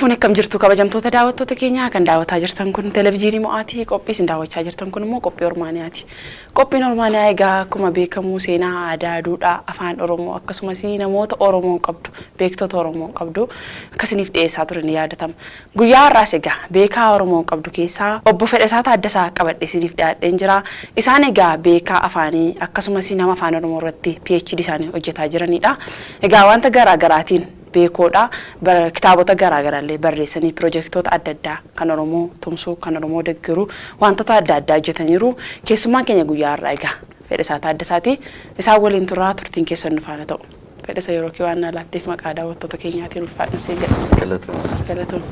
Fuune akkam jirtu kabajamtoota daawwattoota keenyaa? Kan daawwataa jirtan kun televezyiinii mo'aatii. Qophii isin daawwachaa jirtan kun immoo qophii Ormaaniyaati. Qophiin Ormaaniyaa egaa akkuma beekamu seenaa, aadaa, duudhaa, afaan Oromoo akkasumas namoota Oromoon qabdu, beektota Oromoon qabdu akkasiniif dhiyeessaa ture ni yaadatama. Guyyaa har'aas egaa beekaa Oromoon qabdu keessaa obbo Fedhasaa Taaddasaa qabadhe isiniif dhiyaadheen jira. Isaan egaa beekaa afaanii akkasumas nama afaan Oromoo irratti PhD isaanii hojjetaa jiranidha. Egaa wanta garaa garaatiin beekoodha. Kitaabota garaa garaallee barreessanii pirojektoota adda addaa kan Oromoo tumsuu, kan Oromoo deeggaru wantoota adda addaa hojjetaniiru. Keessummaan keenya guyyaa har'aa egaa Fedhasaa Taaddasaati. Isaan waliin turaa, turtiin keessan nu faana ta'u. Fedhasa, yeroo kee waan laatteef maqaa daawwattoota keenyaatiin ulfaadhu siin jedha. Galatoom.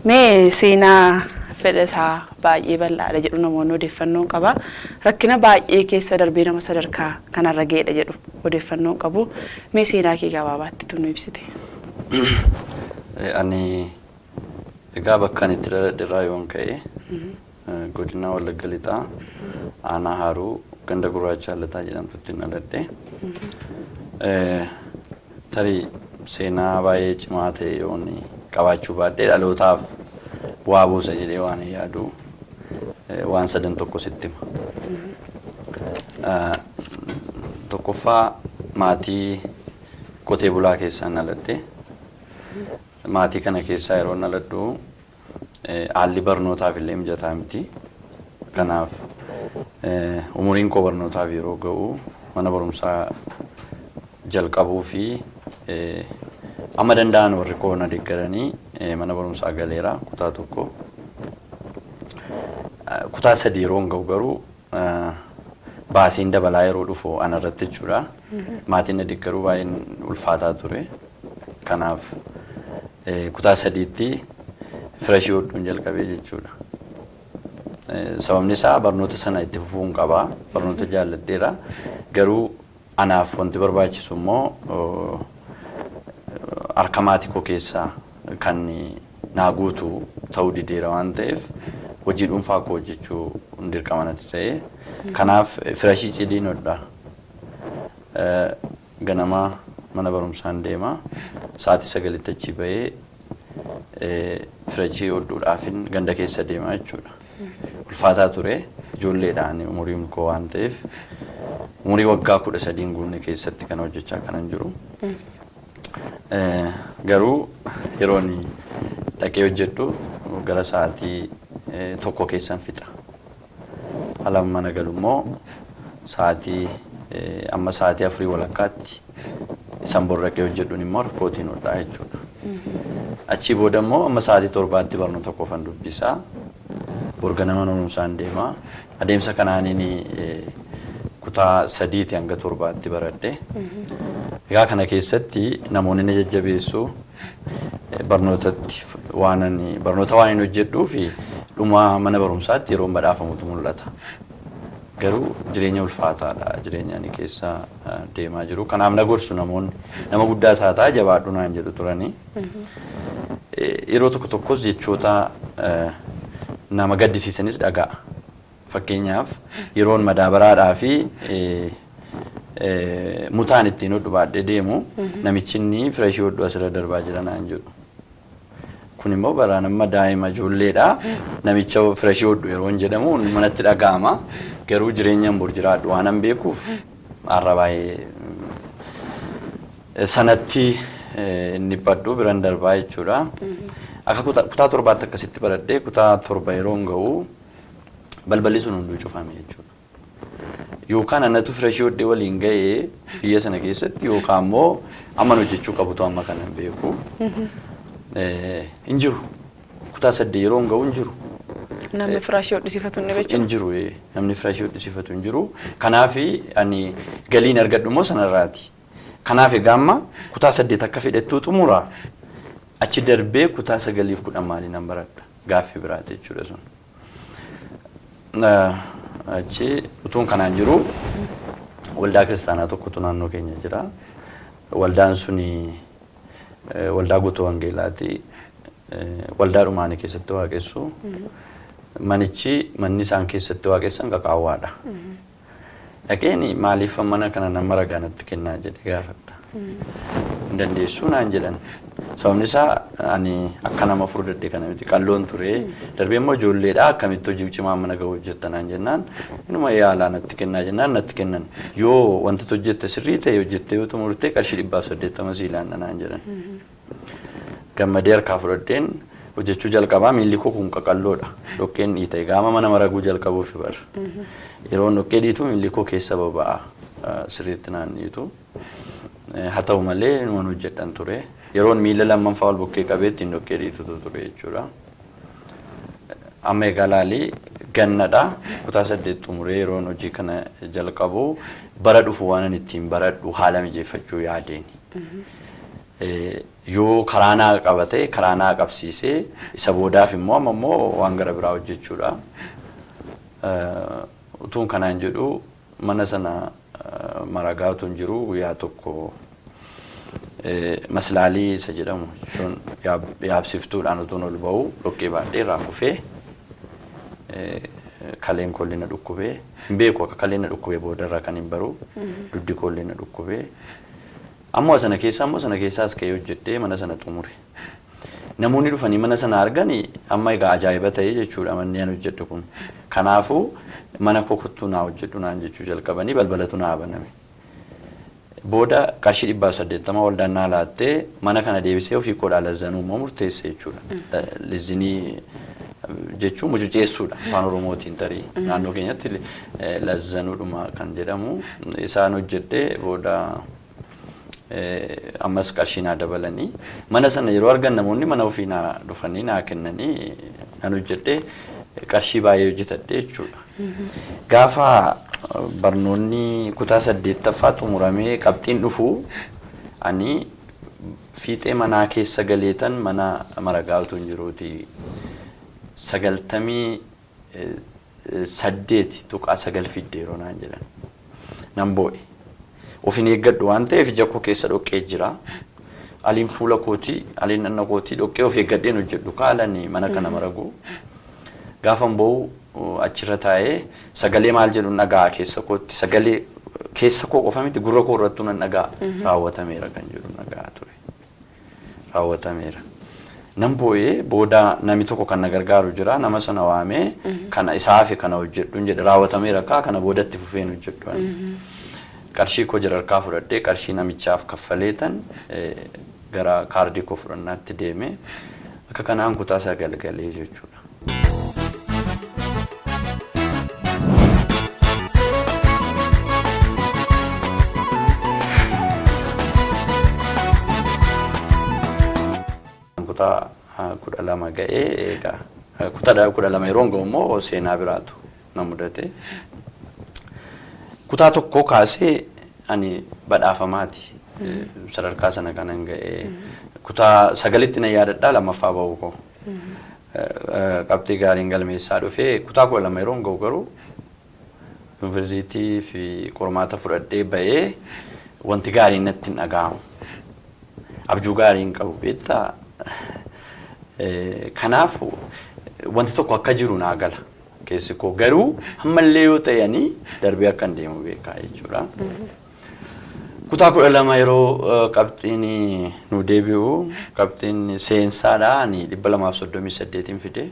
Mee seenaa Fedhasaa baay'ee bal'aadha jedhu namoonni, odeeffannoo qaba. Rakkina baay'ee keessa darbee nama sadarkaa kanarra ga'edha jedhu odeeffannoo qabu. Mee seenaa kee gabaabaatti tu nu ibsite. Ani egaa bakka ani itti dhaladhe irraa yoon ka'e, godina Wallagga Lixaa, aanaa Haaruu, ganda Gurraacha Hallataa jedhamtutti dhaladhe. Tarii seenaa baay'ee cimaa ta'e yoon qabaachuu baadhee, dhalootaaf bu'aa buusa jedhee waan hin yaadu waan sadan tokko sitti hima. Tokkoffaa, maatii qotee bulaa keessaan dhaladhe. Maatii kana keessaa yeroo dhaladhu haalli barnootaaf illee mijataa miti. Kanaaf umuriin koo barnootaaf yeroo ga'u mana barumsaa jalqabuu fi amma danda'an warri koo na deeggaranii mana barumsaa galeera kutaa 1. Kutaa 3 yeroo ga'u garuu baasiin dabalaa yeroo dhufu anarratti jechuudha. Maatiin na deeggaruu baay'een ulfaataa ture. Kanaaf kutaa 3tti firashii hodhuun jalqabee jechuudha. Sababni isaa barnoota sana itti fufuun qaba. Barnoota jaalladheera. Garuu anaaf wanti barbaachisu immoo harka maatii koo keessaa kan naa guutu ta'uu dideera waan ta'eef, hojii dhuunfaa koo hojjechuu dirqama natti ta'e. Kanaaf firashii cidiin hodha. Ganama mana barumsaan deema. Sa'aatii 9tti achi bahee firashii hodhuudhaafin ganda keessa deema jechuudha. Ulfaataa ture. Ijoolleedhaan umuriin koo waan ta'eef, umurii waggaa 13 guunne keessatti kan hojjechaa kanan jiru. Garuu yeroon dhaqee hojjedhu gara sa'aatii 1 keessan fixa. Ala mana galu immoo sa'aatii amma sa'aatii 4 walakkaatti isan bor dhaqee hojjedhuun immoo rakkootiin hodhaa jechuudha. Achii booda immoo amma sa'aatii 7tti barnoota qofan dubbisaa. Bor ganama barumsaan deema. Adeemsa kanaaniin kutaa 3ti hanga 7tti baradhe. Egaa kana keessatti namoonni na jajjabeessu, barnootatti waan ani barnoota waan hin hojjedhuu fi dhuma mana barumsaatti yeroo badhaafamutu mul'ata. Garuu jireenya ulfaataadha jireenya ani keessa deemaa jiru. Kanaaf na gorsu namoonni, nama guddaa taataa, jabaadhu naan jedhu turanii. Yeroo tokko tokkos jechoota nama gaddisiisanis dhaga'a. Fakkeenyaaf, yeroon madaabaraadhaa fi mutaan ittiin hodhu baadhee deemu, namichi inni firashii hodhu asirra darbaa jira naan jedhu. Kun immoo baraan amma daa'ima ijoolleedha. Namicha firashii hodhu yeroo hin jedhamu manatti dhaga'ama. Garuu jireenyaan bor jiraadhu waan an beekuuf har'a baay'ee sanatti inni badhu biran darbaa jechuudha. Akka kutaa 7tti akkasitti baradhee, kutaa 7 yeroo hin ga'u balballi sun hunduu cufame jechuudha. Yookaan anatu firashii hodhee waliin ga'ee biyya sana keessatti, yookaan immoo amman hojjechuu qabutu amma kana hin beeku. Hin jiru. Kutaa 8 yeroo hin ga'u hin jiru. Namni firaashii hodhisiifatu hin dhibe. Hin jiru, namni firaashii hodhisiifatu hin jiru. Kanaaf ani galiin argadhu immoo sanarraati. Kanaaf egaa amma kutaa 8 akka fedhettuu xumura, achi darbee kutaa 9f 10 maaliin nan baradha? Gaaffii biraati jechuudha sun. Achi utuun kanaan jiru waldaa kiristaanaa tokkotu naannoo keenya jira. Waldaan suni waldaa guutuu wangeelaati. Waldaa dhumaanii keessatti waaqessu. Manichi, manni isaan keessatti waaqessan qaqaawwaadha. Dhaqeen maaliif mana kana nama ragaa natti kennaa jedhe gaafadha. Hin dandeessuu naan jedhan. Sababni isaa ani akka nama furdadhe kana miti qalloon ture. Darbee immoo ijoolleedha akkamitti hojii cimaa mana gahu hojjetta naan jennaan inuma yaalaa natti kennaa jennaan natti kennan. Yoo wanti hojjette sirrii ta'e hojjettee yoo xumurte qarshii 180 sii laanna naan jedhan. Gammadee harkaa fudhadheen hojjechuu jalqabaa miilli koo kun qaqalloodha. Dhoqqeen dhiite gaama mana maraguu jalqabuuf bara. Yeroo dhoqqee dhiitu miilli koo keessa baba'a sirriitti naan dhiitu. Haa ta'u malee numan hojjedhan ture. Yeroon miila lammaffaa ol bukkee qabee ittiin dhoqqee dhiitutu ture jechuudha. Amma egaa laalii gannadha. Kutaa 8 xumuree yeroon hojii kana jalqabu bara dhufu waan ani ittiin baradhu haala mijeeffachuu yaadeen. Yoo karaa naa qabate karaa naa qabsiisee isa boodaaf immoo amma immoo waan gara biraa hojjechuudha. Utuun kanaan jedhu mana sana maragaa utuun jiru guyyaa tokko maslaalii isa jedhamu jechuun yaabsiftuudhaan utuun ol ba'u dhoqqee baadhee irraa kufee kaleen koollee na dhukkubee hin beeku akka kaleen na dhukkubee boodarra kan hin baru duddi koollee na dhukkubee. Ammoo sana keessaas ka'ee hojjedhee mana sana xumure. Namoonni dhufanii mana sana argani amma egaa ajaa'iba ta'e jechuudha manni ani hojjedhu kun. Kanaafuu mana koo kottuu naa hojjedhu naan jechuu jalqabanii balbalatu naa baname. Booda qarshii 180 waldaan naa laattee mana kana deebisee ofii koodhaa lazzanuu immoo murteesse jechuudha. Lizinii jechuun mucuceessuudha afaan Oromootiin tarii naannoo keenyatti lazzanuudhuma kan jedhamu isaan hojjedhee booda ammas qarshii naa dabalanii mana sana yeroo argan namoonni mana ofii naa dhufanii naa kennanii nan hojjedhee qarshii baay'ee hojjetadhe jechuudha. Gaafa barnoonni kutaa 8ffaa xumuramee qabxiin dhufu ani fiixee manaa keessa galeetan mana maragaa utuu hin jiruuti 98.9 fidde yeroo naan jedhan nan boo'e. Ofin eeggadhu waan ta'eef ija koo keessa dhoqqee jira. Aliin fuula kootii, aliin dhaqna kootii dhoqqee of eeggadheen hojjedhu kaalani mana kana maragu. Gaafan boo'u achirra taa'ee sagalee maal jedhu dhaga'a keessa kootti sagalee keessa koo qofa miti gurra koo irrattuu nan dhaga'a raawwatameera kan jedhu dhaga'a ture. Raawwatameera. Nan boo'ee booda namni tokko kan na gargaaru jira nama sana waamee kana isaa hafe kana hojjedhuun jedhe raawwatameera kaa kana boodatti fufeen hojjedhu. Qarshii koo harkaa fudhadhee qarshii namichaaf kaffaleetan gara kaardii koo fudhannaatti deeme akka kanaan kutaa 9 galee jechuudha. Kutaa 12 ga'ee egaa kutaa 12 yeroo ga'u immoo seenaa biraatu na mudate. Kutaa tokko kaasee ani badhaafamaati. Sadarkaa sana kanan ga'ee kutaa 9tti na yaadadhaa lammaffaa ba'uu koo. Qabxii gaariin galmeessaa dhufee kutaa 12 yeroo ga'u garuu yuunivarsiitii fi qormaata fudhadhee ba'ee wanti gaariin natti hin dhaga'amu. Abjuu gaarii hin qabu beektaa. Kanaaf wanti tokko akka jiru naa gala. Keessi koo garuu ammallee yoo ta'e ani darbee akka hin deemu beekaa jechuudha. Kutaa 12 yeroo qabxiin nu deebi'u qabxiin seensaadha ani 238 fide.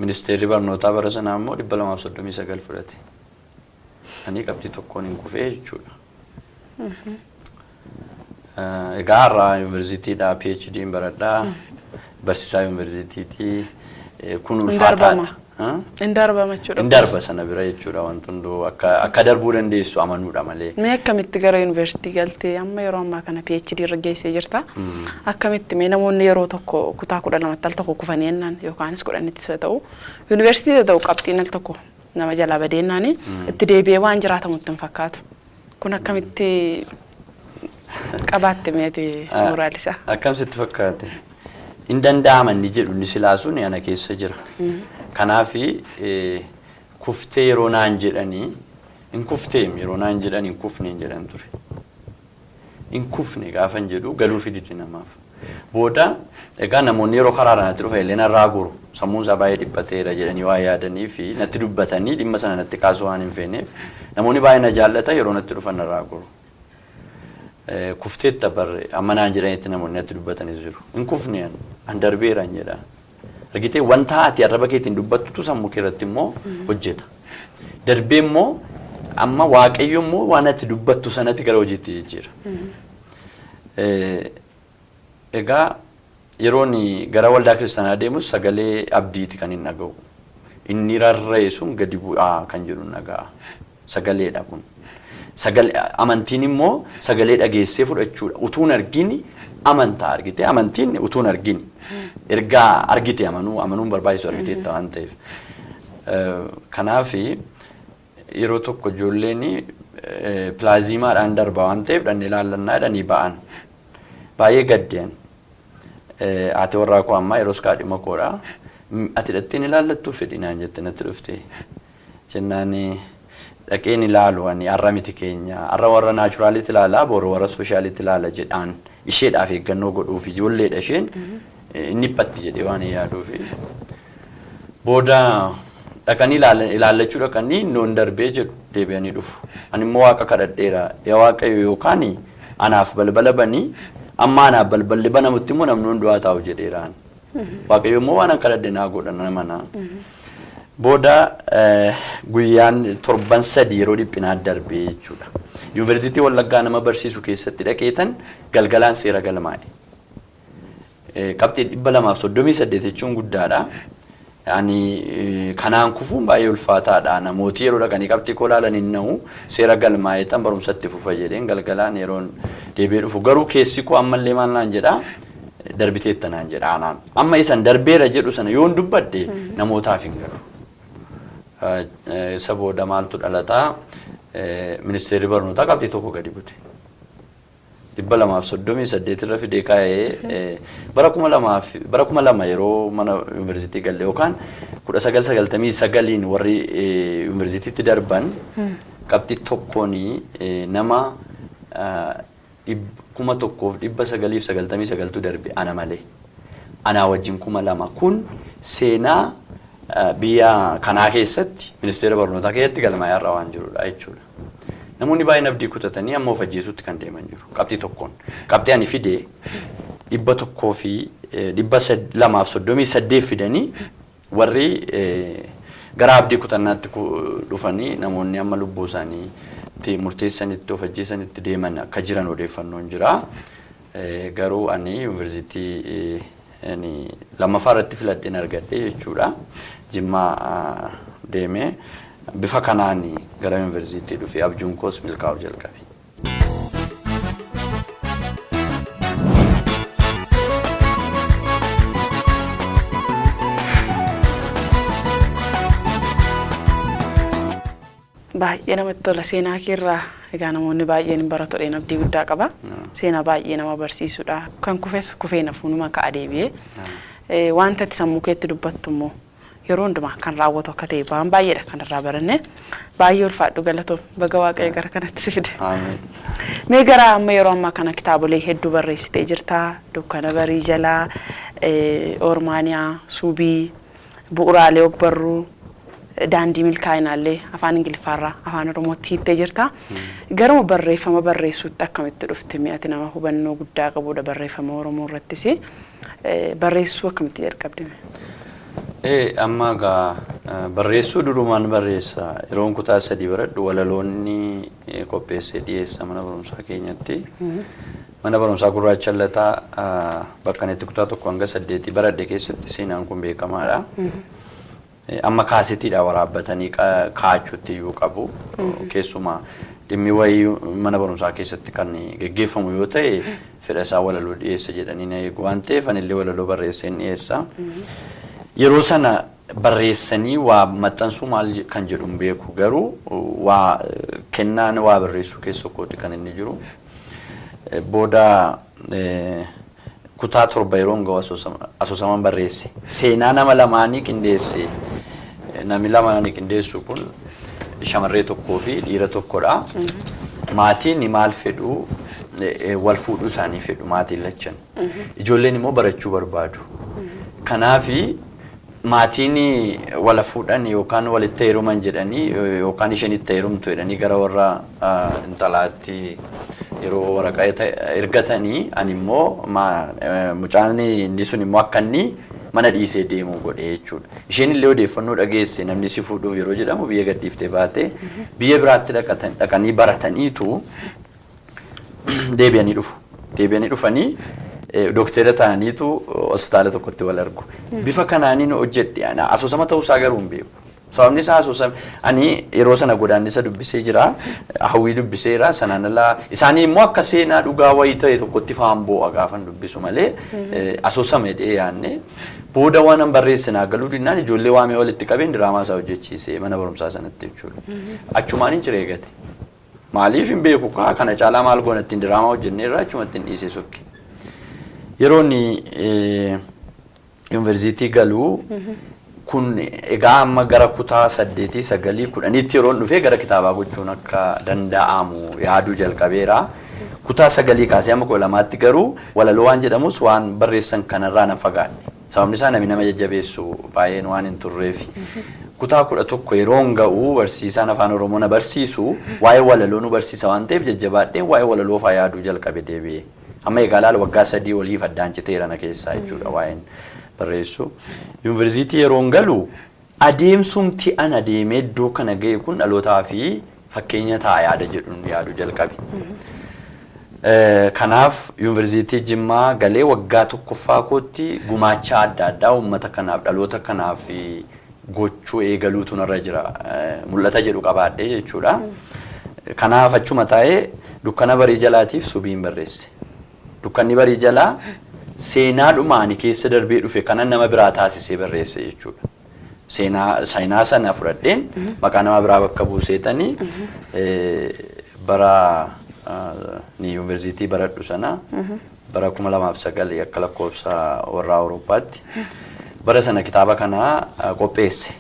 Ministeerri barnootaa bara sanaa immoo 239 fudhate. Ani qabxii tokkoon hin kufee jechuudha. Egaa har'a yuunivarsiitiidhaa PhD'n baradhaa barsiisaa yuunivarsiitiitii kun ulfaataadha. Hin darbama jechuudha. Hin darba sana bira jechuudha wanti hunduu akka darbuu dandeessu amanuudha malee. Mee akkamitti gara yuunivarsiitii galtee amma yeroo ammaa kana PhD irra geessee jirta? Akkamitti mee namoonni yeroo tokko kutaa 12tti al tokko kufanii jennaan yookaanis 10tti isa ta'u yuunivarsiitii ta'u qabxiin al tokko nama jalaa badeennaani itti deebi'ee waan jiraatamutti hin fakkaatu. Kun akkamitti qabaatte meeti moraal isaa? Akkam sitti fakkaate? Hin danda'ama inni jedhu inni silaa sun ana keessa jira. Kanaaf kuftee yeroo naan jedhanii hin kufteem yeroo naan jedhanii hin kufne hin jedhan ture. Hin kufne gaafa hin jedhu galuu fiditi namaaf. Booda egaa namoonni yeroo karaarraa natti dhufa illee narraa goru sammuun isaa baay'ee dhiphateera jedhanii waa yaadanii fi natti dubbatanii dhimma sana natti kaasuu waan hin feeneef namoonni baay'ee na jaallata yeroo natti dhufan narraa goru. Kufteetta barre amma naan jedhanitti namoonni natti dubbatanis jiru. Hin kufne an darbeera an jedha. Argitee wanta ati arraba keetiin dubbattutu sammuu kee irratti immoo hojjeta. Darbee immoo amma Waaqayyo immoo waan ati dubbattu sanatti gara hojiitti jijjiira. Egaa yeroon gara waldaa kiristaanaa deemus sagalee abdiiti kan hin dhaga'u. Inni rarra'e sun gadi bu'aa kan jedhu hin dhaga'a. Sagaleedha kun. Sagalee amantiin immoo sagalee dhageessee fudhachuudha. Utuu hin argini amantaa argite amantiin utuu hin argini. Ergaa argite amanuu amanuun barbaachisu argiteetta waan ta'eef. Kanaaf yeroo tokko ijoolleen pilaazimaadhaan darba waan ta'eef dhannee ilaallannaa jedhanii ba'an. Baay'ee gaddeen. Haati warraa koo ammaa yeroos kaadhima koodha. Ati dhaqxee ni ilaallattuu fedhi naan jette natti dhufte. Jennaan dhaqeen ilaalu ani har'a miti keenya har'a warra naachuraalitti ilaalaa boru warra sooshaalitti ilaala jedhaan isheedhaaf eeggannoo godhuuf ijoolleedha isheen inni dhiphatti jedhee waan hin yaaduufi. Booda dhaqanii ilaallachuu dhaqanii innoon darbee jedhu deebi'anii dhufu. Ani immoo waaqa kadhadheera yaa Waaqayyo yookaan anaaf balbala banii amma anaaf balballi banamutti immoo namni hundumaa taa'u jedheeraan. Waaqayyo immoo waan an kadhadhe naa godha nama naa. Booda guyyaan torban 3 yeroo dhiphinaa darbee jechuudha. Yuunivarsiitii Wallaggaa nama barsiisu keessatti dhaqeetan galgalaan seera galmaa'e. Qabxii 238 jechuun guddaadha. Ani kanaan kufuun baay'ee ulfaataadha. Namooti yeroo dhaqanii qabxii koo ilaalan hin na'u. Seera galmaa'eetan barumsatti fufa jedheen galgalaan yeroon deebi'ee dhufu. Garuu keessi koo ammallee maal naan jedhaa? Darbiteetta naan jedha anaan. Amma isan darbeera jedhu sana yoon dubbadhe namootaaf hin galu. Isa booda maaltu dhalataa? Ministeerri barnootaa qabxii tokko gadi bute. 238 irra fidee kaa'ee bara 2000 yeroo mana yuunivarsiitii galle yookaan 1999 warri yuunivarsiitiitti darban qabxii tokkoon nama 1999tu darbe ana malee. Anaa wajjin 2000 kun seenaa biyya kanaa keessatti ministeera barnootaa keessatti galmaa'ee har'a waan jirudha jechuudha. Namoonni baay'een abdii kutatanii amma of ajjeesuutti kan deeman jiru. Qabxii tokkoon. Qabxii ani fide 100 fi 238 fidanii warri gara abdii kutannaatti dhufanii namoonni amma lubbuu isaanii murteessanitti of ajjeesanitti deeman akka jiran odeeffannoon jira. Garuu ani yuunivarsiitii lammaffaa irratti filadheen argadhe jechuudha. Jimmaa deemee bifa kanaan gara yuunivarsiitii dhufee abjuun koos milkaa'uu jalqabe. Baay'ee namatti tola seenaa keerraa egaa namoonni baay'een hin baratu jedheen abdii guddaa qaba. Seenaa baay'ee nama barsiisudha. Kan kufes kufee nafuunuma ka'a deebi'ee. Wanta itti sammuu keetti dubbattu immoo yeroo hundumaa kan raawwatu akka ta'e waan baay'eedha kan irraa baranne. Baay'ee ulfaadhu galatoom baga Waaqayyo gara kanatti si fide. Mee gara amma yeroo ammaa kana kitaabolee hedduu barreessitee jirta. Dukkana barii jalaa, Ormaaniyaa, Suubii, bu'uuraalee ogbarruu, daandii milkaa'inaallee afaan Ingiliffaarraa afaan Oromootti hiiktee jirta. Garuma barreeffama barreessuutti akkamitti dhufte? Mi'ati nama hubannoo guddaa qabudha barreeffama Oromoo irrattis. Barreessuu akkamitti jalqabde? Amma egaa barreessuu durumaan barreessa. Yeroon kutaa 3 baradhu walaloonni qopheessee dhiyeessa mana barumsaa keenyatti. Mana barumsaa Gurraacha Lataa bakka inni itti kutaa 1 hanga 8 baradhe keessatti seenaan kun beekamaadha. Amma kaasetiidha waraabbatanii kaa'achuutti iyyuu qabu. Keessumaa dhimmi wayii mana barumsaa keessatti kan geggeeffamu yoo ta'e fedha isaa walaloo dhiyeessa jedhanii na eegu waan ta'eef anillee walaloo barreesseen dhiyeessa. Yeroo sana barreessanii waa maxxansuu maal kan jedhu hin beeku garuu waa kennaan waa barreessuu keessa kooti kan inni jiru. Booda kutaa 7 yeroon gahu asoosaman barreesse. Seenaa nama lamaanii qindeesse. Namni lamaanii qindeessu kun shamarree tokkoo fi dhiira tokkodha. Maatiin maal fedhu wal fuudhuu isaanii fedhu maatiin lachan. Ijoolleen immoo barachuu barbaadu. Kanaafi maatiin wal fuudhan yookaan walitti heeruman jedhanii yookaan isheen itti heerumtu jedhanii gara warra intalaatti yeroo waraqaa ergatanii, ani immoo mucaan inni sun immoo akka inni mana dhiisee deemuu godhe jechuudha. Isheen illee odeeffannoo dhageesse, namni si fuudhuuf yeroo jedhamu biyya gadhiiftee baate, biyya biraatti dhaqanii barataniitu deebi'anii dhufu. Deebi'anii dhufanii doktera ta'aniitu hospitaala tokkotti wal argu. Bifa kanaaniin hojjedhe. Asoosama ta'uusaa garuu hin beeku. Sababni isaa asoosama ani yeroo sana Godaannisa dubbisee jira, Hawwii dubbiseera, sanaan alaa isaanii immoo akka seenaa dhugaa wayii ta'e tokkotti faan boo'a gaafan dubbisu malee asoosama jedhee yaadne. Booda waan an barreesse naa galuu dinnaan ijoollee waamee walitti qabeen diraamaa isaa hojjechiise mana barumsaa sanatti jechuudha. Achumaan hin ciree gate. Maaliif hin beeku, kaa kana caalaa maal goona, ittiin diraamaa hojjennee irraa achuma ittiin dhiisee sokke. Yeroo inni yuunivarsiitii galuu kun egaa amma gara kutaa 8, 9, 10tti yeroon dhufee gara kitaabaa gochuun akka danda'amu yaaduu jalqabeera. Kutaa 9 kaasee amma 12tti garuu walaloo waan jedhamus waan barreessan kanarraa nan fagaadhe. Sababni isaa namni nama jajjabeessu baay'een waan hin turreef. Kutaa 11 yeroon ga'u barsiisaan afaan Oromoo na barsiisu waa'ee walaloo nu barsiisa waan ta'eef jajjabaadheen waa'ee walaloo faa yaaduu jalqabe deebi'ee. Amma egaa laala, waggaa 3 oliif addaan citeera na keessaa jechuudha waa'een barreessu. Yuunivarsiitii yeroon galu adeemsumti an adeemee iddoo kana ga'e kun dhalootaa fi fakkeenya ta'a yaada jedhuun yaaduu jalqabe. Kanaaf yuunivarsiitii Jimmaa galee waggaa tokkoffaa kootti gumaacha adda addaa uummata kanaaf, dhaloota kanaaf gochuu eegaluutu narra jira mul'ata jedhu qabaadhe jechuudha. Kanaaf achuma taa'ee Dukkana Barii Jalaatiif Subiin barreesse. Dukkanni Barii Jalaa seenaadhuma ani keessa darbee dhufe kana nama biraa taasisee barreesse jechuudha. Seenaa sana fudhadheen maqaa nama biraa bakka buuseetanii bara ni yuunivarsiitii baradhu sana, bara 2009 akka lakkoofsa warra Awurooppaatti, bara sana kitaaba kana qopheesse.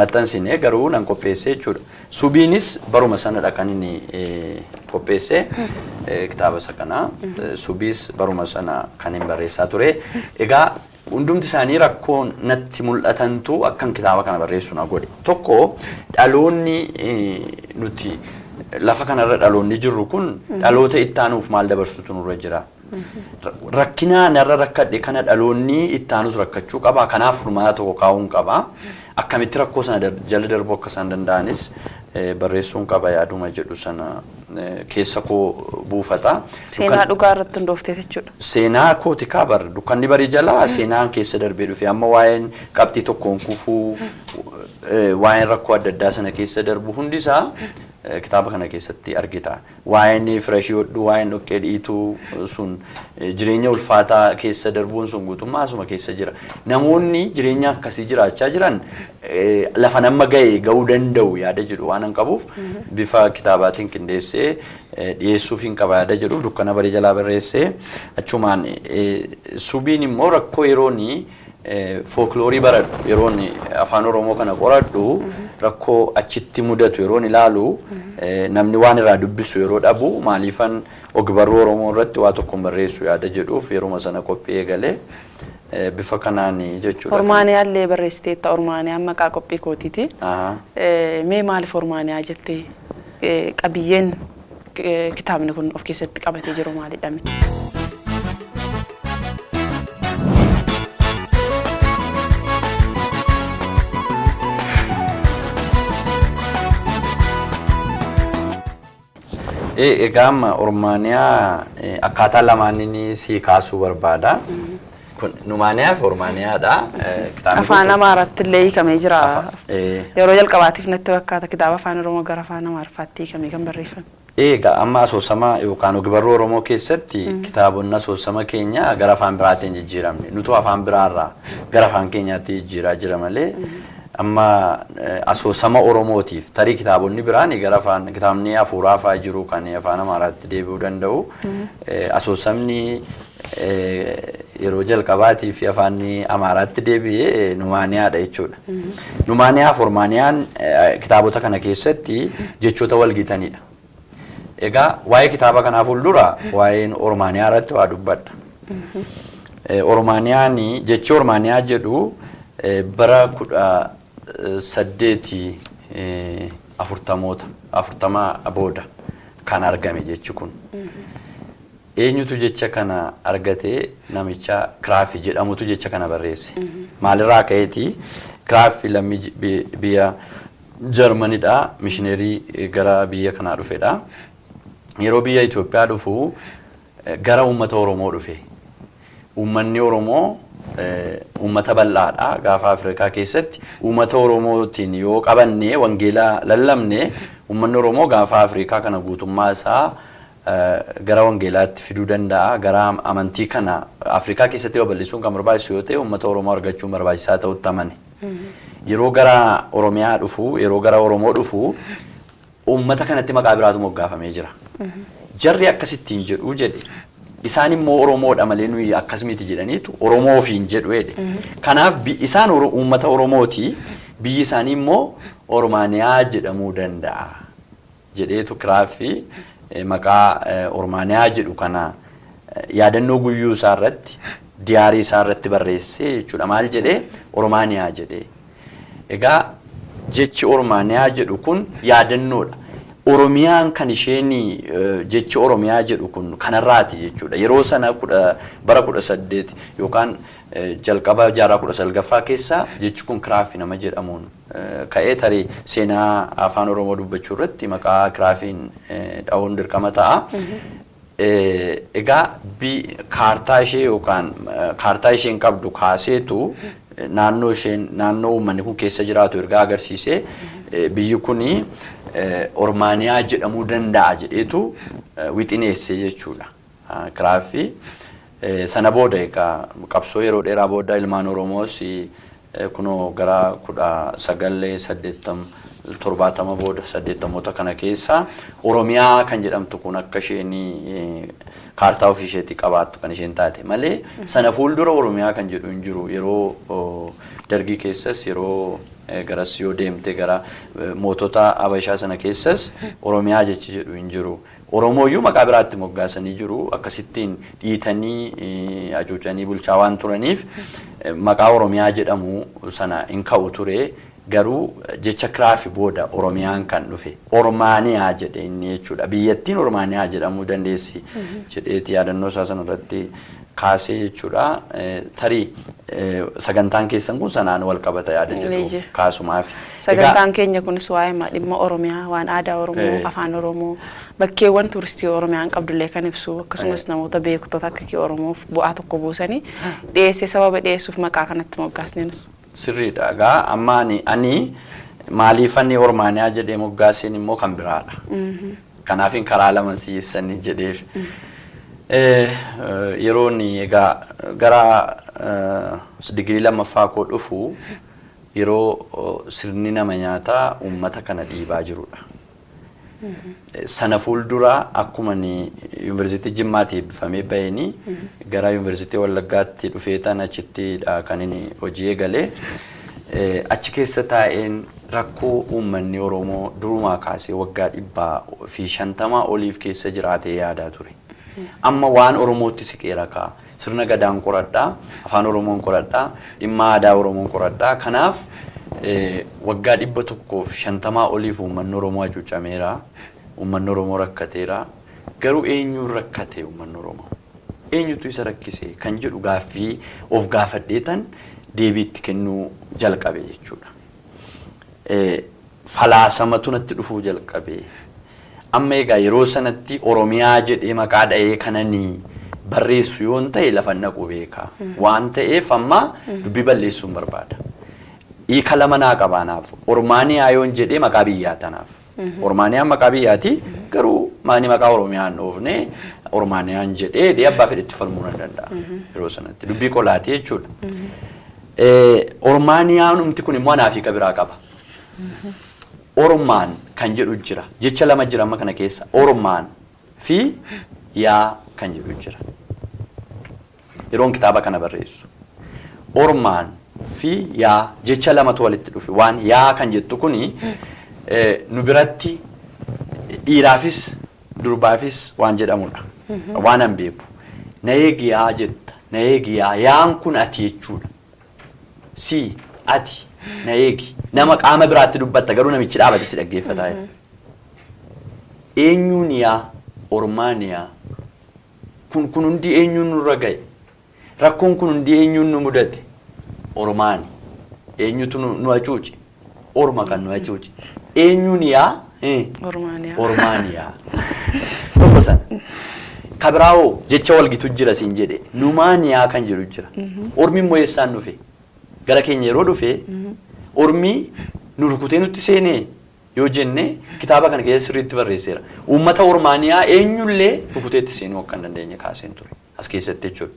Maxxansine garuu nan qopheesse jechuudha. Subiinis baruma sanadha kan inni qopheesse kitaaba isa kana. Subiis baruma sana kan hin barreessaa ture. Egaa hundumti isaanii rakkoo natti mul'atantu akkan kitaaba kana barreessu na godhe. Tokko, dhaloonni nuti lafa kanarra dhaloonni jirru kun dhaloota ittaanuuf maal dabarsutu nurra jira. Rakkina narra rakkadhe kana dhaloonni ittaanus rakkachuu qaba. Kanaaf furmaata tokko kaa'uun qaba. Akkamitti rakkoo sana jala darbuu akka isaan danda'anis barreessuun qaba yaaduma jedhu sana keessa koo buufata. Seenaa dhugaa irratti hundooftee jechuudha. Seenaa kooti kaa bar. Dukkanni Barii Jalaa seenaan keessa darbee dhufe. Amma waa'een qabxii tokkoon kufuu, waa'een rakkoo adda addaa sana keessa darbu hundisaa kitaaba kana keessatti argita. Waa'een firashii hodhuu, waa'een dhoqqee dhiituu sun, jireenya ulfaataa keessa darbuun sun guutummaa asuma keessa jira. Namoonni jireenya akkasii jiraachaa jiran lafa nama ga'e ga'uu danda'u yaada jedhu waan hin qabuuf bifa kitaabaatiin qindeessee dhiyeessuuf hin qaba yaada jedhuuf Dukkana Barii Jalaa barreessee achumaan. Subiin immoo rakkoo yerooni fookiloorii baradhu, yeroon afaan Oromoo kana qoradhu, rakkoo achitti mudatu yeroon ilaalu, namni waan irraa dubbisu yeroo dhabu, maaliifan ogbarruu Oromoo irratti waa tokko hin barreessu yaada jedhuuf yeruma sana qophii eegalee bifa kanaan jechuudha. Ormaaniyaa illee barreessiteetta. Ormaaniyaan maqaa qophii kootiiti. Mee maaliif Ormaaniyaa jettee, qabiyyeen kitaabni kun of keessatti qabatee jiru maalidha? Egaa amma Ormaaniyaa akkaataa lamaaniin sii kaasuu barbaada. Kun Numaaniyaa fi Ormaaniyaadha. Kitaabni kun Afaan Amaaraatti illee hiikamee jira. Yeroo jalqabaatiif natti fakkaata kitaaba afaan Oromoo gara afaan Amaariffaatti hiikamee kan barreeffame. Egaa amma asoosama yookaan ogbarruu Oromoo keessatti kitaabonni asoosama keenya gara afaan biraatiin jijjiiramne. Nutu afaan biraarraa gara afaan keenyaatti jijjiiraa jira malee amma asoosama Oromootiif tarii kitaabonni biraan gara afaan, kitaabni hafuuraa fa'aa jiru kan afaan Amaaraatti deebi'uu danda'u. Asoosamni yeroo jalqabaatii fi afaan Amaaraatti deebi'ee Numaaniyaadha jechuudha. Numaaniyaa fi Ormaaniyaan kitaabota kana keessatti jechoota wal gitanidha. Egaa waa'ee kitaaba kanaa fuuldura waa'een Ormaaniyaa irratti waa dubbadha. Ormaaniyaan, jechi Ormaaniyaa jedhu bara 1840moota 40 booda kan argame jechi kun. Eenyutu jecha kana argate? Namicha Kiraafi jedhamutu jecha kana barreesse. Maalirraa ka'eeti? Kiraafi lammii biyya Jarmanidha. Mishineerii gara biyya kanaa dhufedha. Yeroo biyya Itoophiyaa dhufu gara uummata Oromoo dhufe. Uummanni Oromoo uummata bal'aadha. Gaafa Afrikaa keessatti uummata Oromootiin yoo qabanne, wangeela lallabne, uummanni Oromoo gaafa Afrikaa kana guutummaa isaa gara wangeelaatti fiduu danda'a. Gara amantii kana Afrikaa keessatti babal'isuun kan barbaachisu yoo ta'e, uummata Oromoo argachuun barbaachisaa ta'utti amane. Yeroo gara Oromiyaa dhufu, yeroo gara Oromoo dhufu, uummata kanatti maqaa biraatu moggaafamee jira. Jarri akkasittiin jedhu jedhe. Isaan immoo Oromoodha malee nuyi akkas miti jedhaniitu Oromoo ofiin jedhu jedhe. Kanaaf isaan uummata Oromooti, biyyi isaanii immoo Ormaaniyaa jedhamuu danda'a jedheetu Kiraafi maqaa Ormaaniyaa jedhu kana yaadannoo guyyuu isaa irratti, diyaarii isaa irratti barreessee jechuudha. Maal jedhee? Ormaaniyaa jedhee. Egaa jechi Ormaaniyaa jedhu kun yaadannoodha. Oromiyaan kan isheen jechi Oromiyaa jedhu kun kanarraati jechuudha. Yeroo sana bara 18 yookaan jalqaba jaarraa 19ffaa keessa jechi kun Kiraafi nama jedhamuun ka'ee. Tarii seenaa afaan Oromoo dubbachuu irratti maqaa Kiraafiin dha'uun dirqama ta'a. Egaa kaartaa ishee yookaan kaartaa isheen qabdu kaaseetu naannoo isheen, naannoo uummanni kun keessa jiraatu ergaa agarsiisee, biyyi kuni Ormaaniyaa jedhamuu danda'a jedheetu wixineesse jechuudha. Kiraafi sana booda egaa qabsoo yeroo dheeraa booda ilmaan Oromoos kunoo gara 1980, 70 booda, 80moota kana keessa Oromiyaa kan jedhamtu kun akka isheen kaartaa ofii isheetii qabaattu kan isheen taate malee, sana fuuldura Oromiyaa kan jedhu hin jiru. Yeroo Dargii keessas, yeroo garas yoo deemte gara mootota Abashaa sana keessas Oromiyaa jechi jedhu hin jiru. Oromooyyuu maqaa biraatti moggaasanii jiru. Akkasittiin dhiitanii hacuucanii bulchaa waan turaniif maqaa Oromiyaa jedhamu sana hin ka'u ture. Garuu jecha Kiraafi booda Oromiyaan kan dhufe Ormaaniyaa jedhe inni jechuudha. Biyyattiin Ormaaniyaa jedhamuu dandeessi jedheeti yaadannoo isaa sanarratti kaasee jechuudha. Tarii sagantaan keessan kun sanaan wal qabata yaada jedhu kaasumaaf. Sagantaan keenya kunis waa'ee dhimma Oromiyaa, waan aadaa Oromoo, afaan Oromoo, bakkeewwan turistii Oromiyaan qabdullee kan ibsu, akkasumas namoota beektota akka kee Oromoof bu'aa tokko buusanii dhiyeessee sababa dhiyeessuuf maqaa kanatti moggaasne nus. Sirriidha. Egaa amma ani maaliif ani Ormaaniyaa jedhee moggaaseen immoo kan biraadha. Kanaafin karaa lama si ibsanii jedheef. Yeroon egaa gara digirii lammaffaa koo dhufu yeroo sirni nama nyaataa uummata kana dhiibaa jirudha. Sana fuuldura akkuma yuunivarsiitii Jimmaatti eebbifamee baheenii gara Yuunivarsiitii Wallaggaatti dhufeetan achittidha kan inni hojii eegalee. Achi keessa taa'een rakkoo uummanni Oromoo durumaa kaasee waggaa 150 oliif keessa jiraatee yaadaa ture. Amma waan Oromootti siqeera kaa. Sirna gadaan qoradhaa, afaan Oromoon qoradhaa, dhimma aadaa Oromoon qoradhaa. Kanaaf waggaa 150 oliif uummanni Oromoo hacuucameera. Uummanni Oromoo rakkateera. Garuu eenyuun rakkate uummanni Oromoo? Eenyutu isa rakkise kan jedhu gaaffii of gaafadheetan deebii itti kennuu jalqabe jechuudha. Falaasamatu natti dhufuu jalqabe. Amma egaa yeroo sanatti Oromiyaa jedhee maqaa dha'ee kananii barreessu yoon ta'e lafa naqu beeka. Waan ta'eef amma dubbii balleessuun barbaada. Hiika lama naa qabaanaaf. Ormaaniyaa yoon jedhee maqaa biyyaa tanaaf. Ormaaniyaan maqaa biyyaati, garuu maani maqaa Oromiyaan dhoofne Ormaaniyaan jedhee dhee abbaa fedhetti falmuu nan danda'a. Yeroo sanatti dubbii qolaati jechuudha. Ormaaniyaan humti kun immoo anaaf hiika biraa qaba. Ormaan kan jedhu jira. Jecha lama jira amma kana keessa. Ormaan fi yaa kan jedhu jira. Yeroon kitaaba kana barreessu. Ormaan fi yaa jecha lamatu walitti dhufe. Waan yaa kan jettu kuni nu biratti dhiiraafis durbaafis waan jedhamudha. Waan an beeku. Na eegi yaa jetta. Na eegi yaa. Yaan kun ati jechuudha. Si ati na eegi. Nama qaama biraatti dubbatta garuu namichi dhaabate si dhaggeeffataa jira. Eenyuun yaa? Ormaan yaa? Kun hundi eenyuun nurra ga'e? Rakkoon kun hundi eenyuun nu mudate? Ormaani. Eenyutu nu hacuuce? Orma kan nu hacuuce. Eenyuun yaa? Ormaan yaa. Ormaan yaa. Tokko sana. Kabiraawoo jecha walgitu jira siin jedhe numaan yaa kan jedhu jira. Ormi immoo eessaan dhufe? Gara keenya yeroo dhufe ormi nu rukutee nutti seenee yoo jenne kitaaba kana keessa sirriitti barreesseera. Uummata Ormaaniyaa eenyullee rukuteetti seenuu akka hin dandeenye kaaseen ture as keessatti jechuudha.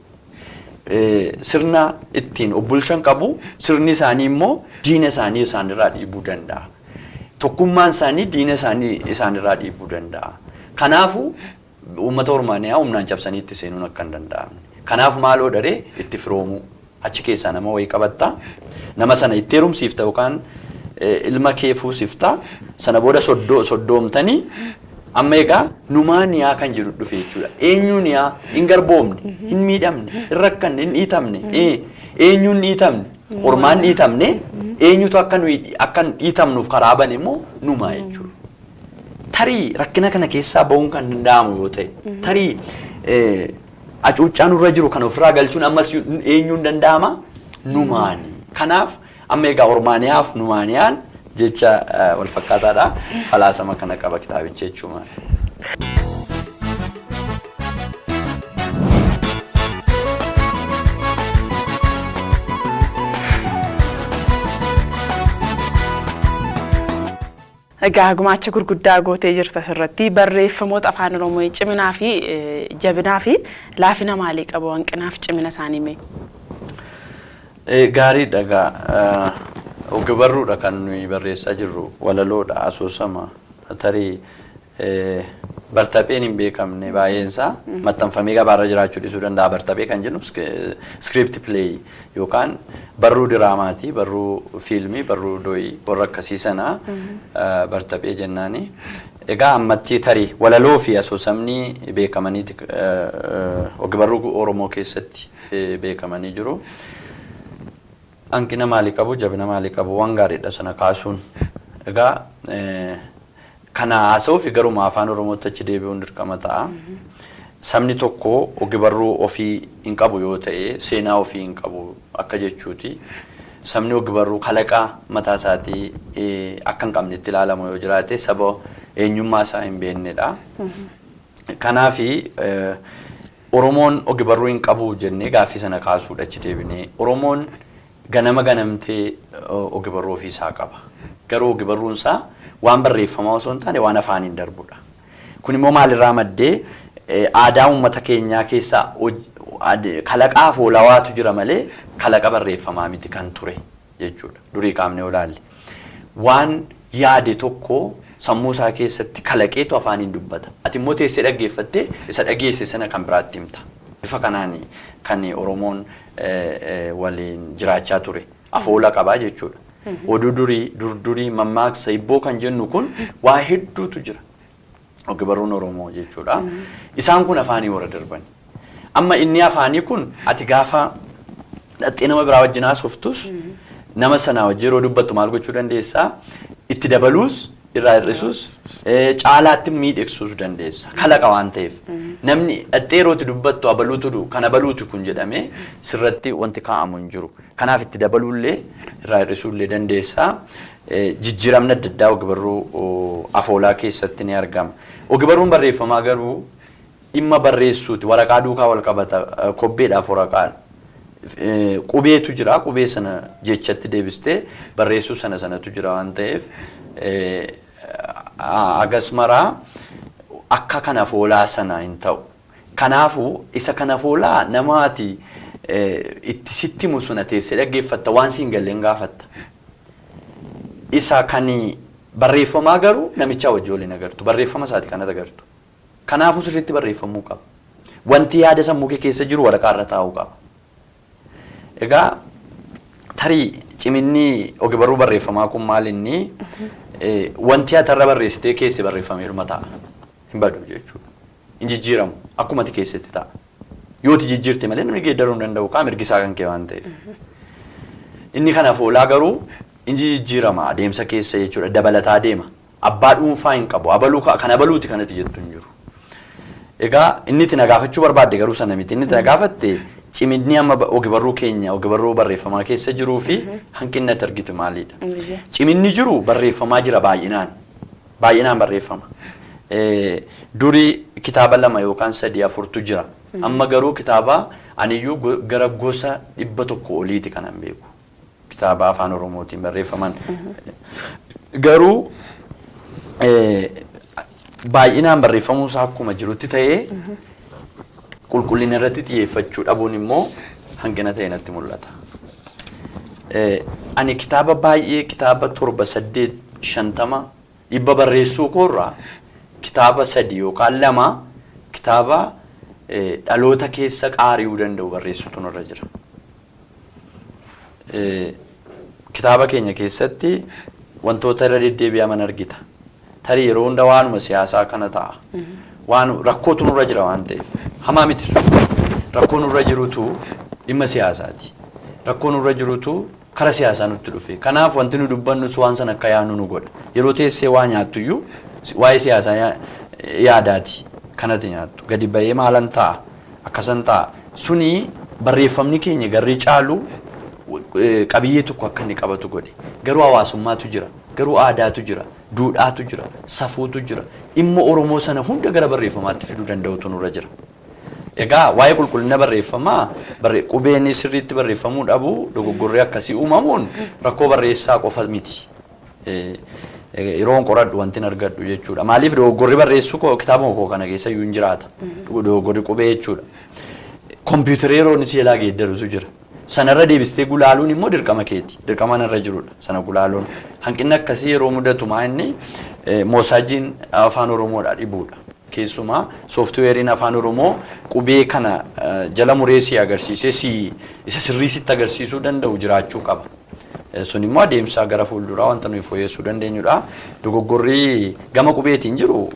Sirna ittiin of bulchan qabu, sirni isaanii immoo diina isaanii isaanirraa dhiibuu danda'a. Tokkummaan isaanii diina isaanii isaanirraa dhiibuu danda'a. Kanaafuu uummata Ormaaniyaa humnaan cabsanii itti seenuun akka hin danda'amne. Kanaaf maaloo daree itti firoomuu. Achi keessaa nama wayii qabatta. Nama sana itti heerumsiifta yookaan ilma kee fuusifta. Sana booda soddoomtanii amma egaa numaan yaa kan jedhu dhufe jechuudha. Eenyuun yaa? Hin garboomne, hin miidhamne, hin rakkanne, hin dhiitamne. Eenyuun dhiitamne? Ormaan dhiitamne. Eenyutu akka nuyi akka dhiitamnuuf karaa bane immoo numaa jechuudha. Tarii rakkina kana keessaa bahuun kan danda'amu yoo ta'e, tarii hacuuccaa nurra jiru kan ofirraa galchuun ammas eenyuun danda'ama? Numaani. Kanaaf amma egaa Ormaaniyaaf Numaaniyaan jecha wal fakkaataadha. Falaasama kana qaba kitaabichi jechuudha. Egaa gumaacha gurguddaa gootee jirta asirratti barreeffamoota afaan Oromoo ciminaa fi jabinaa fi laafina maalii qabu hanqinaaf cimina isaanii mee? Gaariidha egaa ogbarruudha kan nuyi barreessaa jirru, walaloodha, asoosama, tarii bartapheen hin beekamne baay'eensaa maxxanfamee gabaarra jiraachuu dhiisuu danda'a. Bartaphee kan jennu script play yookaan barruu diraamaati, barruu fiilmii, barruu doyii warra akkasii sana bartaphee jennaani. Egaa ammatti tarii walaloo fi asoosamni beekamanii ogbarruu Oromoo keessatti beekamanii jiru. Hanqina maalii qabu, jabina maalii qabu, waan gaariidha sana kaasuun. Egaa kana haasa'uu fi garuma afaan Oromootti achi deebi'uun dirqama ta'a. Sabni tokko ogbarruu ofii hin qabu yoo ta'e seenaa ofii hin qabu akka jechuuti. Sabni ogbarruu kalaqaa mataa isaatii akka hin qabnetti ilaalamu yoo jiraate saba eenyummaa isaa hin beeknedha. Kanaafi Oromoon ogbarruu hin qabu jennee gaaffii sana kaasuudha achi deebinee. Oromoon ganama ganamtee ogbarruu ofii isaa qaba. Garuu ogbarruun isaa waan barreeffamaa osoo hin taane waan afaaniin darbudha. Kun immoo maalirraa maddee? Aadaa uummata keenyaa keessaa kalaqaa afoolawaatu jira malee kalaqa barreeffamaa miti kan ture jechuudha. Durii kaafnee olaalle. Waan yaade tokko sammuu isaa keessatti kalaqeetu afaaniin dubbata. Ati immoo teessee dhaggeeffattee isa dhageesse sana kan biraatti himta. Bifa kanaan kan Oromoon waliin jiraachaa ture. Afoola qabaa jechuudha. Oduu durii, durdurii, mammaaksa, hibboo kan jennu kun waa hedduutu jira. Ogbarruun Oromoo jechuudha. Isaan kun afaanii warra darban. Amma inni afaanii kun ati gaafa dhaxxee nama biraa wajjin haasoftus nama sana wajjin yeroo dubbattu maal gochuu dandeessaa? Itti dabaluus irraa hir'isuus caalaatti miidhagsuus dandeessa. Kalaqa waan ta'eef. Namni dhaxxee yeroo itti dubbattu abaluutu kan abaluutu kun jedhamee sirratti wanti kaa'amu hin jiru. Kanaaf itti dabaluullee irraa hir'isuullee dandeessaa. Jijjiiramni adda addaa ogbarruu afoolaa keessatti ni argama. Ogbarruun barreeffamaa garuu dhimma barreessuuti. Waraqaa duukaa wal qabata. Kobbeedhaaf waraqaan. Qubeetu jira. Qubee sana jechatti deebistee barreessuu sana sanatu jira waan ta'eef agas maraa akka kan afoolaa sana hin ta'u. Kanaafuu isa kan afoolaa nama ati itti sitti himu sana teessee dhaggeeffatta, waan siin galleen gaafatta. Isa kan barreeffamaa garuu namichaa wajjin waliin agartu. Barreeffama isaati kanatti agartu. Kanaafuu sirriitti barreeffamuu qaba. Wanti yaada sammuu kee keessa jiru waraqaa irra taa'uu qaba. Egaa tarii ciminni ogbarruu barreeffamaa kun maal inni wanti ati irra barreessitee keessa barreeffameeruma ta'a. Hin badu jechuudha. Hin jijjiiramu. Akkuma ati keessatti ta'a. Yoo ati jijjiirte malee namni geeddaruu hin danda'u qaama mirgisaa kan kee waan ta'eef. Inni kan afoolaa garuu inni jijjiirama adeemsa keessa jechuudha. Dabalataa deema. Abbaa dhuunfaa hin qabu. Abaluu kan abaluuti kanatti jettu hin jiru. Egaa inni itti na gaafachuu barbaadde garuu sana miti. Inni itti na gaafatte ciminni amma ogbarruu keenya ogbarruu barreeffamaa keessa jiruu fi hanqinni ati argitu maalidha? Ciminni jiru barreeffamaa jira baay'inaan. Baay'inaan barreeffama. Duri kitaaba 2 yookaan 3 4tu jira. Amma garuu kitaaba aniyyuu gara gosa 100 oliiti kanan beeku. Kitaaba afaan Oromootiin barreeffaman. Garuu baay'inaan barreeffamuu isaa akkuma jirutti ta'ee qulqullina irratti xiyyeeffachuu dhabuun immoo hanqina ta'e natti mul'ata. Ani kitaaba baay'ee kitaaba 7 8 50 100 barreessuu koorraa kitaaba 3 yookaan 2 kitaaba dhaloota keessa qaari'uu danda'u barreessutu nurra jira. Kitaaba keenya keessatti wantoota irra deddeebi'aman argita. Tarii yeroo hunda waanuma siyaasaa kana ta'a. Waan rakkootu nurra jira waan ta'eef. Hamaa miti sun. Rakkoo nurra jirutu dhimma siyaasaati. Rakkoo nurra jirutu kara siyaasaa nutti dhufe. Kanaaf wanti nu dubbannus waan sana akka yaadnu nu godha. Yeroo teessee waa nyaattu iyyuu waa'ee siyaasaa yaadaati kanati nyaattu. Gadi ba'ee maalan ta'a? Akkasan ta'a. Suni barreeffamni keenya garri caalu qabiyyee tokko akka inni qabatu godhe. Garuu hawaasummaatu jira. Garuu aadaatu jira. Duudhaatu jira. Safuutu jira. Dhimma Oromoo sana hunda gara barreeffamaatti fiduu danda'utu nurra jira. Egaa waa'ee qulqullina barreeffamaa qubeen sirriitti barreeffamuu dhabu dogoggorri akkasii uumamuun rakkoo barreessaa qofa miti. Yeroon qoradhu wanti argadhu jechuudha. Maaliif dogoggorri barreessuu koo kitaabuma koo kana keessa iyyuu hin jiraata. Dogoggorri qubee jechuudha. Kompiitara yeroo inni si jalaa geeddarutu jira. Sanarra deebistee gulaaluun immoo dirqama keeti. Dirqama narra jirudha sana gulaaluun. Hanqinni akkasii yeroo mudatu maa inni moosaajiin afaan Oromoodha dhibuudha. Keessumaa sooftiweeriin afaan Oromoo qubee kana jala muree si agarsiisee si isa sirrii sitti agarsiisuu danda'u jiraachuu qaba. Sun immoo adeemsa gara fuulduraa wanta nuyi fooyyessuu dandeenyudha. Dogoggorri gama qubeetiin jiru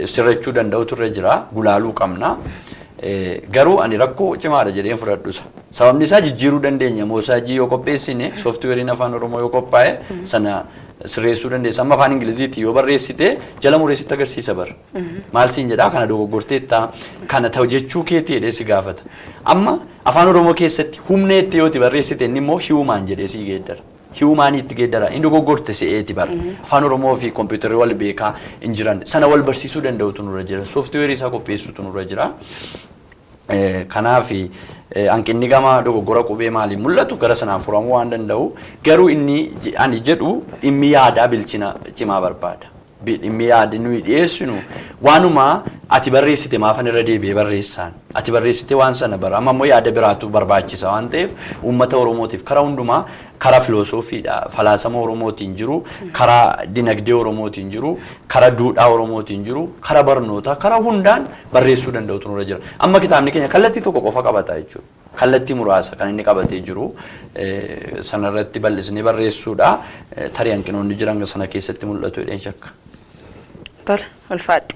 sirrachuu danda'utu irra jira. Gulaaluu qabna. Garuu ani rakkoo cimaadha jedheen fudhadhusa. Sababni isaa jijjiiruu dandeenya. Moosaajii yoo qopheessine sooftiweeriin afaan Oromoo yoo qophaa'e sana sirreessuu dandeessa. Amma afaan Ingiliziitti yoo barreessite jala mureessitti agarsiisa bara. Maal siin jedhaa kana dogoggorteetta kana ta'u jechuu keetii jedhee si gaafata. Amma afaan Oromoo keessatti humna itti yoo itti barreessite inni immoo human jedhee si geeddara. Humaanii itti geeddara. Inni dogoggorte si'eeti bara. Afaan Oromoo fi kompiitarri wal beekaa hin jiran. Sana wal barsiisuu danda'utu nurra jira. Sooftiweerii isaa qopheessuutu nurra jira. Kanaaf hanqinni gama dogoggora qubee maaliin mul'atu gara sanaan furamuu waan danda'u. Garuu inni ani jedhu dhimmi yaadaa bilchina cimaa barbaada. Dhimmi yaada nuyi dhiyeessinu waanuma ati barreessite maafan irra deebi'ee barreessaan. Ati barreessite waan sana bara. Amma immoo yaada biraatu barbaachisa waan ta'eef uummata Oromootiif karaa hundumaa karaa filoosofiidha falaasama Oromootiin jiru, karaa dinagdee Oromootiin jiru, karaa duudhaa Oromootiin jiru, karaa barnootaa, karaa hundaan barreessuu danda'utu nurra jira. Amma kitaabni keenya kallattii tokko qofa qabata jechuudha. Kallattii muraasa kan inni qabatee jiru sanarratti bal'isnee barreessuudha. Tarii hanqinoonni jiran sana keessatti mul'atu jedheen shakka. Tole, ulfaadhu.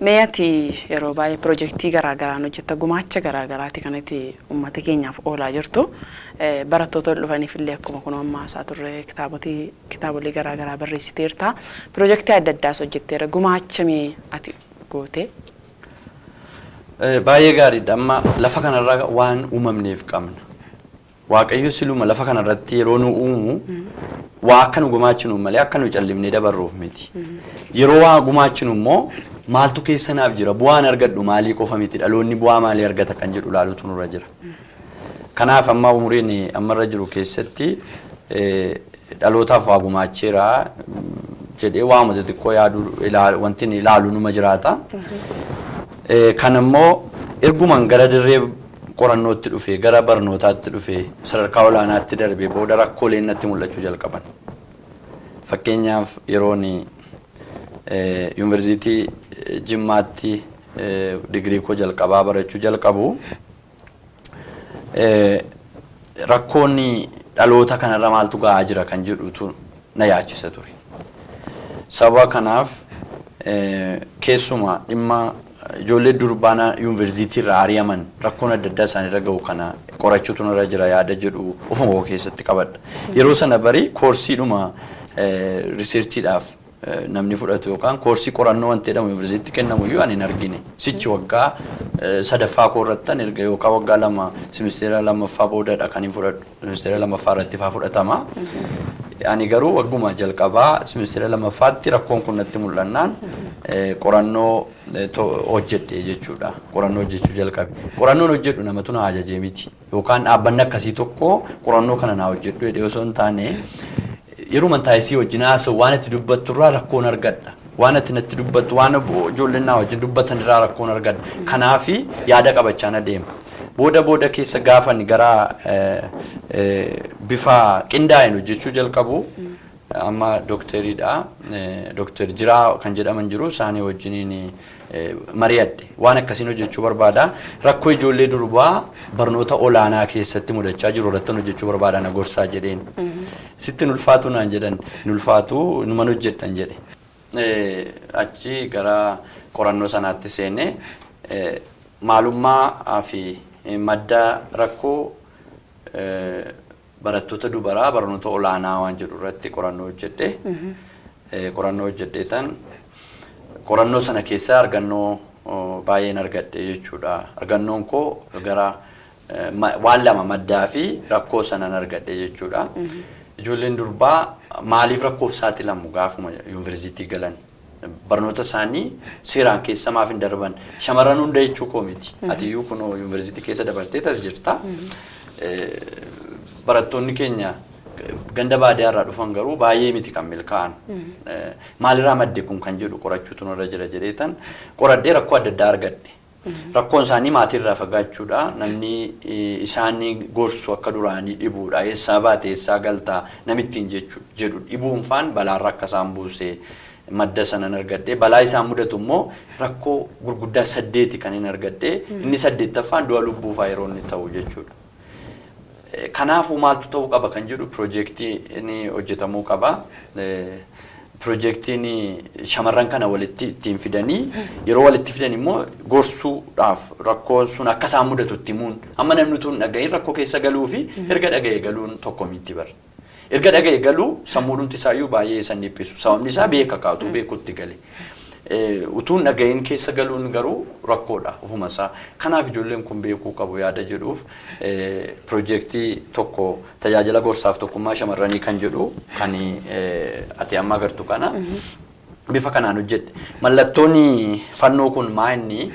Mee ati yeroo baay'ee piroojeektii garaagaraan hojjetta gumaacha garaagaraati kan itti uummata keenyaaf oolaa jirtu. Barattoota dhufaniif illee akkuma kun amma haasaa turre kitaabolee garaagaraa barreessiteerta. Piroojeektii adda addaas hojjetteera. Gumaacha mee ati goote? Baay'ee gaariidha. Amma lafa kanarra waan uumamneef qabna. Waaqayyo siluma lafa kanarratti yeroo nu uumu waa akka nu gumaachinu malee akka nu callimnee dabarruuf miti. Yeroo waa gumaachinu immoo maaltu keessa naaf jira bu'aan argadhu maalii qofa miti dhaloonni bu'aa maalii argata kan jedhu ilaaluutu nurra jira. Kanaaf amma umuriin ammarra jiru keessatti dhalootaaf waa gumaacheera jedhee waamuma xixiqqoo yaaduu wanti inni ilaalu numa jiraata. Kan immoo ergumaan gara dirree qorannootti dhufe gara barnootaatti dhufe sadarkaa olaanaatti darbe booda rakkooleen natti mul'achuu jalqaban. Fakkeenyaaf yeroon yuunivarsiitii Jimmaatti digirii koo jalqabaa barachuu jalqabu rakkoonni dhaloota kanarra maaltu ga'aa jira kan jedhutu na yaachisa ture. Sababa kanaaf Keessumaa dhimma ijoollee durbaana yuunivarsiitii irraa ari'aman rakkoon adda addaa isaanirra gahu kana qorachuutu nurra jira yaada jedhu ofuma koo keessatti qabadha. Yeroo sana barii koorsiidhuma riseerchiidhaaf namni fudhatu yookaan koorsii qorannoo wanti jedhamu yuunivarsiitii kennamu iyyuu ani hin argine. Sichi waggaa sadaffaa koo irrattan erga yookaan waggaa 2 simisteera lammaffaa boodadha kan hin fudhadhu. Simisteera lammaffaa irratti faa fudhatama. Ani garuu wagguma jalqabaa simisteera lammaffaatti rakkoon kun natti mul'annaan qorannoo hojjedhe jechuudha. Qorannoo hojjechuu jalqabe. Qorannoon hojjedhu namatu na ajajee miti. Yookaan dhaabbanni akkasii tokko qorannoo kana naa hojjedhu jedhee osoo hin taane yeroo mantaayisii wajjin haasa'u waan itti dubbattu irraa rakkoon argadha. Waan ati natti dubbattu waan ijoolleen naa wajjin dubbatan irraa rakkoon argadha. Kanaafi yaada qabachaa na deema. Booda booda keessa gaafan gara bifa qindaa'een hojjechuu jalqabu amma dookteriidha. Dookter Jiraa kan jedhaman jiru isaanii wajjiniin mari'adhe. Waan akkasiin hojjechuu barbaada. Rakkoo ijoollee durbaa barnoota olaanaa keessatti mudachaa jiru irratti hojjechuu barbaada na gorsaa jedheen. Sitti hin ulfaatu naan jedhan, hin ulfaatu numan hojjedhan jedhe. Achi gara qorannoo sanaatti seenee maalummaa fi madda rakkoo barattoota dubaraa barnoota olaanaa waan jedhu irratti qorannoo hojjedhe. Qorannoo hojjedhe tan qorannoo sana keessaa argannoo baay'een argadhe jechuudha. Argannoon koo gara waan lama maddaa fi rakkoo sanan argadhe jechuudha. Ijoolleen durbaa maaliif rakkoof saaxilamu gaafuma yuunivarsiitii galan? Barnoota isaanii seeraan keessa maaf hin darban? Shamarran hunda jechuu koo miti. Atiyyuu kunoo yuunivarsiitii keessa dabartee tas jirta. Barattoonni keenya ganda baadiyyaa irraa dhufan garuu baay'ee miti kan milkaa'an. Maalirraa madde kun kan jedhu qorachuutu nurra jira jedheetan qoradhee rakkoo adda addaa argadhe. Rakkoon isaanii maatiirraa fagaachuudha. Namni isaanii gorsu akka duraanii dhibuudha. Eessaa baate eessaa galtaa namittiin jedhu dhibuun faan balaarra akka isaan buuse madda sanan argadhe. Balaa isaan mudatu immoo rakkoo gurguddaa 8 kan hin argadhe. Inni 8ffaan du'a lubbuufaa yeroo inni ta'u jechuudha. Kanaafuu maaltu ta'uu qaba kan jedhu piroojeektiin hojjetamuu qaba. Piroojeektiin shamarran kana walitti ittiin fidanii yeroo walitti fidan immoo gorsuudhaaf rakkoon sun akka isaan mudatu itti himuun amma namni utuu hin dhagahin rakkoo keessa galuu fi erga dhaga'e galuun tokko miti bara. Erga dhaga'e galuu sammuudhumti isaayyuu baay'ee isaan dhiphisu. Sababni isaa beeka kaatu beekutti gale. Utuu hin dhagahin keessa galuun garuu rakkoodha ofuma isaa. Kanaaf ijoolleen kun beekuu qabu yaada jedhuuf piroojeektii tokko tajaajila gorsaaf tokkummaa shamarranii kan jedhu kan ati amma agartu kana bifa kanaan hojjedhe. Mallattoon fannoo kun maa inni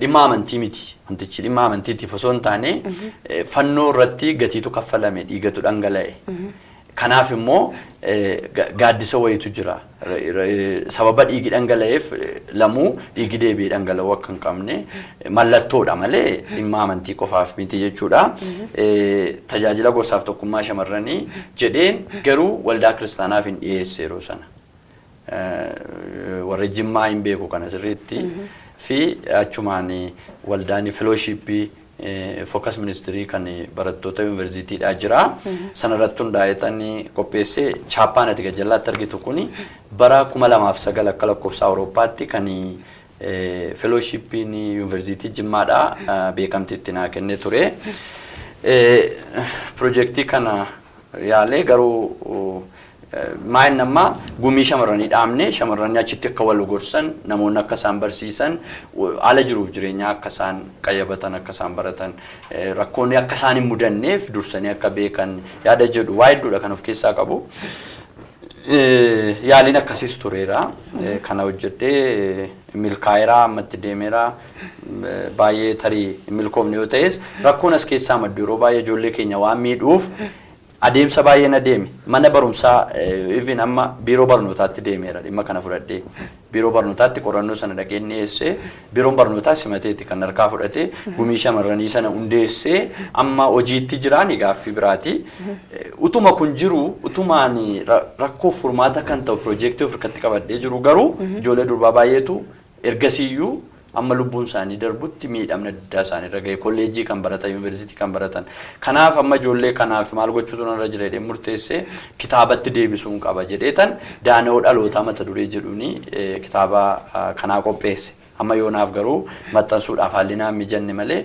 dhimma amantii miti. Wantichi dhimma amantiitiif osoo hin taane fannoo irratti gatiitu kaffalame dhiigatu dhangala'e. Kanaaf immoo gaaddisa wayitu jira. Sababa dhiigi dhangala'eef lamuu dhiigi deebi'ee dhangala'uu akka hin qabne mallattoodha malee dhimma amantii qofaaf miti jechuudha. Tajaajila gorsaaf tokkummaa shamarranii jedheen garuu waldaa kiristaanaaf hin dhiyeesse yeroo sana. Warri Jimmaa hin beeku kana sirriitti fi achumaan waldaan felooshiippii Focus Ministry kan barattoota yuunivarsiitiidhaa jira. Sanarratti hundaa'eetanii qopheessee chaappaan ati gajjallaatti argitu kuni bara 2009 akka lakkoofsa Awurooppaatti kan felooshiippiin yuunivarsiitii Jimmaadhaa beekamtii itti naa kennee ture. Piroojeektii kana yaalee garuu maa'in amma gumii shamarranii dhaabne shamarranii achitti akka wal gorsan namoonni akka isaan barsiisan haala jiruuf jireenyaa akka isaan qayyabatan akka isaan baratan rakkoonni akka isaan hin mudanneef dursanii akka beekan yaada jedhu waa hedduudha kan of keessaa qabu. Yaaliin akkasiis tureera. Kana hojjedhee milkaa'eera ammatti deemeera. Baay'ee tarii hin milkoofne yoo ta'es rakkoon as keessaa maddu yeroo baay'ee ijoollee keenya waan miidhuuf adeemsa baay'een adeeme. Mana barumsaa even amma biiroo barnootaatti deemeera dhimma kana fudhadhee. Biiroo barnootaatti qorannoo sana dhaqee dhiyeessee biiroon barnootaa simateetti kan harkaa fudhatee gumii shamarranii sana hundeessee amma hojiitti jiraan gaaffii biraati. Utuma kun jiru utumaan rakkoo furmaata kan ta'u piroojeektii of harkatti qabadhee jiru garuu ijoollee durbaa baay'eetu ergasiiyyuu Amma lubbuun isaanii darbutti miidhamni adda addaa isaaniirra ga'e, kolleejjii kan baratan, yuunivarsiitii kan baratan. Kanaaf amma ijoollee kanaaf maal gochuutu narra jira jedhee murteessee, kitaabatti deebisuun qaba jedheetan Daana'oo Dhalootaa mata duree jedhuuni kitaaba kanaa qopheesse. Amma yoonaaf garuu maxxansuudhaaf haalli naan mijanne malee,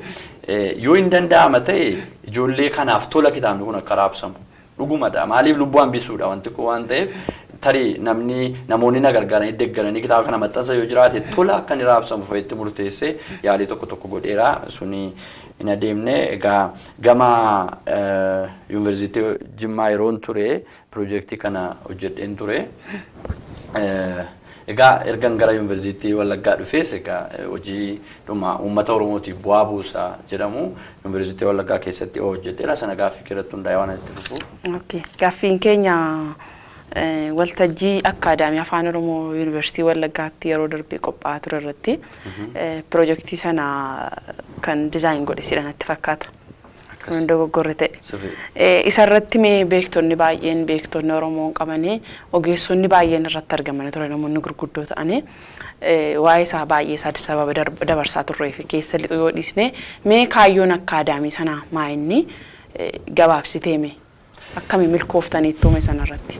yoo hin danda'ama ta'e ijoollee kanaaf tola kitaabni kun akka raabsamu. Dhugumadha. Maaliif, lubbuu hambisuudha wanti kun waan ta'eef, tarii namni namoonni na gargaaranii deeggaranii kitaaba kana maxxansa yoo jiraate, tola akka inni raabsamu fa'itti murteessee yaalii tokko tokko godheera. Suni hin adeemne. Egaa gama yuunivarsiitii Jimmaa yeroon ture piroojeektii kana hojjedheen ture. Egaa ergan gara yuunivarsiitii Wallaggaa dhufees, egaa hojii dhuma uummata Oromootiif bu'aa buusaa jedhamu yuunivarsiitii Wallaggaa keessatti hojjedheera. Sana gaaffii irratti hundaa'ee waan itti fufuuf. Okay. Gaaffiin keenya waltajjii akkaadaamii Afaan Oromoo Yuunivarsiitii Wallaggaatti yeroo darbe qophaa'aa ture irratti piroojeektii sana kan design godhe sidha natti fakkaata. Kun dogoggorre ta'e. Sirrii. Isarratti mee beektonni baay'een, beektonni Oromoon qabanii, ogeessonni baay'een irratti argamanii ture, namoonni gurguddoo ta'anii waa'ee isaa baay'ee isaa sababa dabarsaa turree fi keessa lixu yoo dhiisne, mee kaayyoon akkaadaamii sanaa maa inni, gabaabsitee mee akkami milkooftanii tuume sanarratti?